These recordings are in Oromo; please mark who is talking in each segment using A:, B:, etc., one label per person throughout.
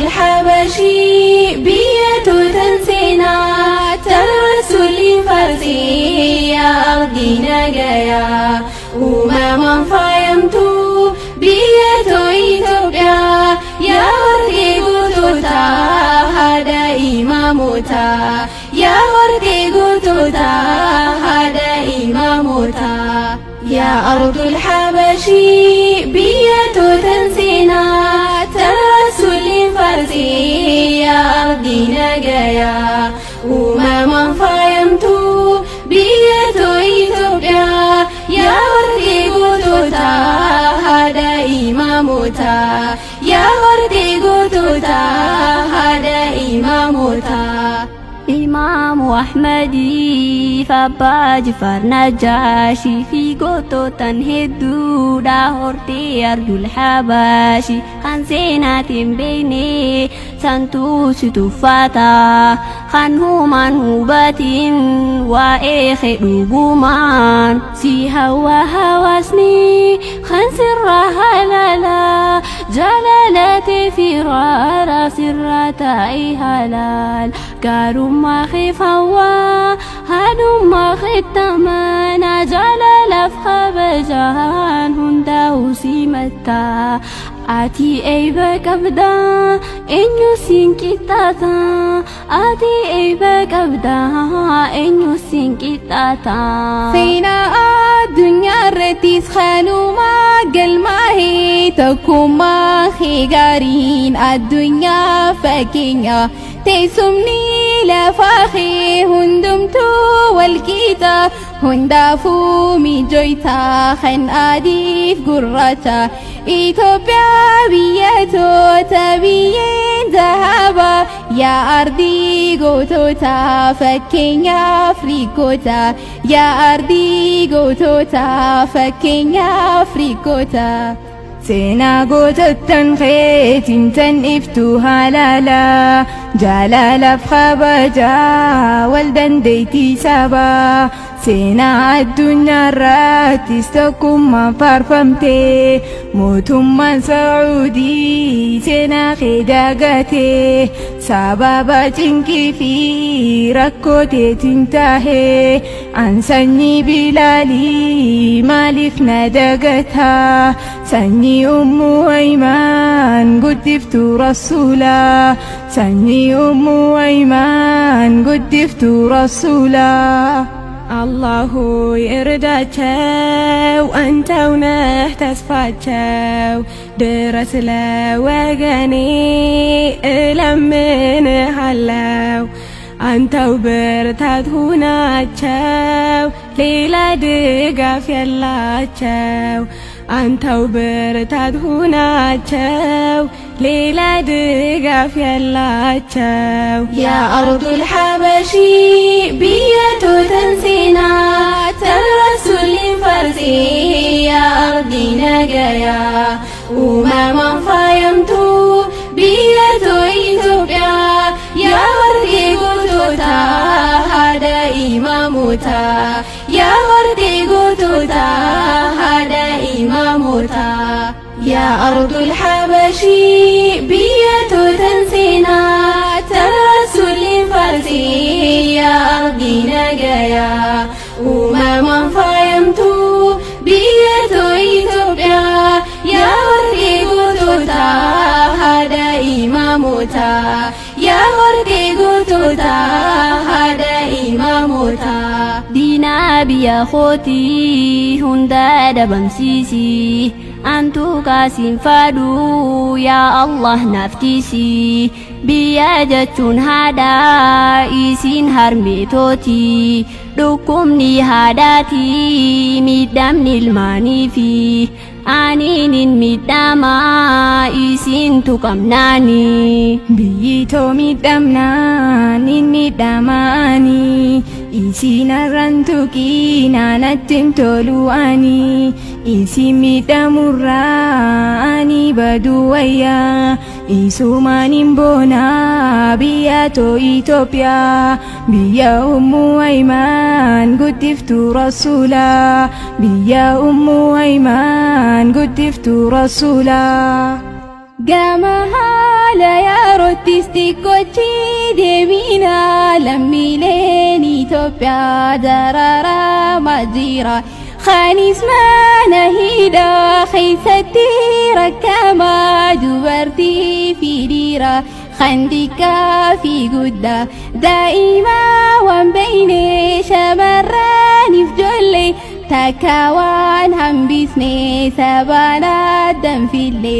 A: الحبشي بيتو تنسينا ترسل فرسي يا أرضي نجايا وما فايمتو بيتو إثيوبيا يا أرضي قوتوتا هذا إماموتا يا أرضي قوتوتا هذا إماموتا يا أرض الحبشي بيتو تنسينا ترسل فرسي يا أرضي نجايا وما فايمتو بيتو إثيوبيا يا أرضي قوتوتا هذا إماموتا يا أرضي قوتوتا هذا إماموتا
B: إمام أحمدي فبا جفر نجاشي في قوتو تنهدو داهورتي أرض الحباشي خان سينات بيني سانتو ستفاتا خان هومان هوباتين وإخي دوغومان سي هوا هواسني خان سرها لالا جلالتي في رارا سرتا هلال كارو ما خيف هوا هادو ما ختمانا جلال فخبجان هنده سيمتا آتي أيبا كبدا إنيو سينكتاتا آتي أيبا كبدا إنيو سينكتاتا
A: فينا الدنيا رتيس خانو ما قلماهي تكوما خيغارين الدنيا فكينيا تيسمني لفاخي هندمتو والكيتا هندافو ميجويتا خن آديف قرتا إثيوبيا بيتو تبيين ذهبا يا أرضي قوتوتا فكين أفريكوتا يا أرضي قوتوتا فكين أفريكوتا
C: Seenaa gootottan keetiin tan iftuu halaalaa jaalalaaf kabajaa wal dandeettii sabaa seenaa addunyaarrattis tokkummaan faarfamtee mootummaan Sacuudii seenaa kee daagatee sababa cinqii fi rakkoo teetiin tahee an sanyii Bilaalii maaliif na dagataa sanyii أم أيمان قدفت رسولا سني أم أيمان قدفت رسولا
D: الله يرداቸው አንተው ነህ ተስፋቸው ድረስ ለወገኔ እለምንሃለው አንተው ብርታት ሁናቸው ሌላ ድጋፍ የላቸው አንተው ብርታት ሁናቸው ሌላ ድጋፍ የላቸው
A: يا أرض الحبشي بيتو تنسينا ترسل فرسي يا أرضي نجايا وما فايمتو بيتو إثيوبيا يا أرضي قوتوتا هذا إماموتا يا أرضي قوتوتا هذا إماموتا يا أرض الحبشي بيتو تنسينا ترسل فرسي يا أرضي نجايا وما فايمتو بيتو إثيوبيا يا أرضي قوتوتا هذا إماموتا يا أرضي قوتوتا هذا إماموتا
B: دينا بيا خوتي هندا دبمسيسي أنتو كاسين فادو يا الله نفتيسي بيا جتون هادا إسين هرميتوتي dhukkubni haadhaati miidhamni ilmaanii fi aniinin miidhamaa isin tuqamnaani.
C: Biyyi too miidhamnaan hin miidhamaani isin har'an tuqiinaan natti hin tolu ani isin miidhamurraa ani baduu wayyaa isumaan hin boonaa biyya too Itoophiyaa biyya Ummu Aymaan guddiftuu rasuulaa biyya Ummu Aymaan guddiftuu rasuulaa. Gama haala yerootti xiqqoochi deemina lammiileen Itoophiyaa dararamaa jira. Kaanis mana hidhaa keessatti rakkamaa dubartii fi dhiira kan xiqqaa fi guddaa daa'ima waan beekne shamarraniif ijoollee takka waan hambisne sabaan addan fille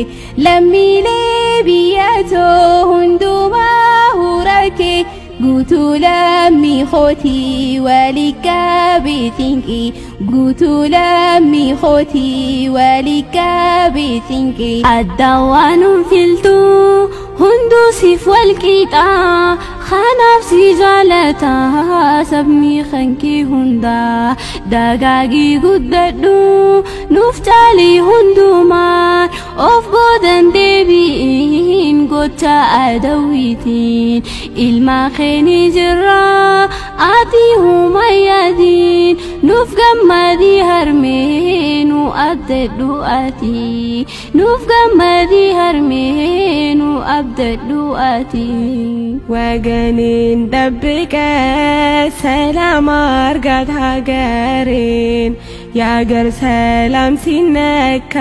C: lammiilee biyyatoo hundumaa hurakee guutuu lammii kootii walii qabee cinqii guutuu lammii kootii walii qabee cinqii.
A: Adda waan filtuu hunduu siif wal qixaa kanaaf si jaalataa sabni kankee hundaa dagaagii guddadhu nuuf caalii hundumaan of boodan deebiin gocha adawwiitiin ilma keeni jirra ati humayyaadiin nuuf gammadii harmee nu abdadhu ati nuuf gammadii harmee nu abdadhu ati.
D: ወገኔን ጠብቀ ሰላም አርጋት ሀገሬን የአገር ሰላም ሲነካ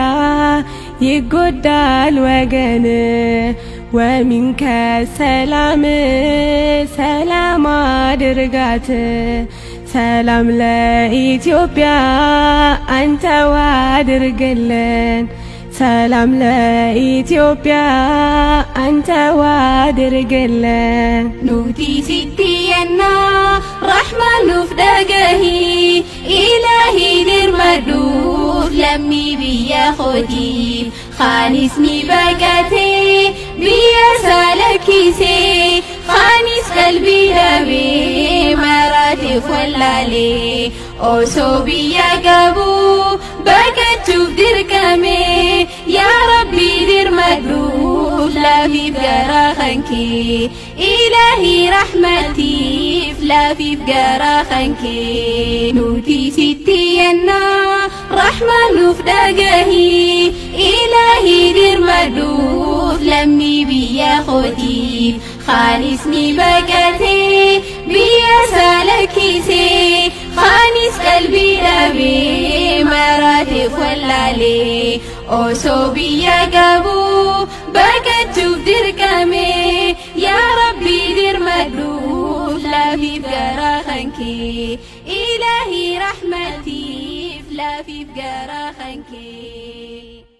D: ይጎዳል ወገን ወሚንከ ሰላም ሰላም አድርጋት ሰላም ለኢትዮጵያ አንተው አድርግልን ሰላም ለኢትዮጵያ አንተው አድርግልን።
C: Nuti sitti yennaa rahmaan nuuf dhagahi ilaahi dirmadhuuf lammii biyya kootiif kaanis ni baqatee biyya isaa lakkisee kaanis qalbii dhabee marateef wallaalee osoo biyya qabu baqachuuf dirqame yaa rabbi dirmadhuuf laafiif gara kankee ilaahi rahmatiif laafiif gara kankee nuti sitti yennaa rahmaan nuuf dhagahi ilaahi dirmadhuuf lammii biyya kootiif kaanis ni baqatee biyya isaa lakkisee kaanis qalbii dhabee marateef wallaalee osoo biyya qabu baqachuuf dirqame yaa rabbi dirmadhuuf laafiif gara kankee ilaahi rahmatiif laafiif gara kankee.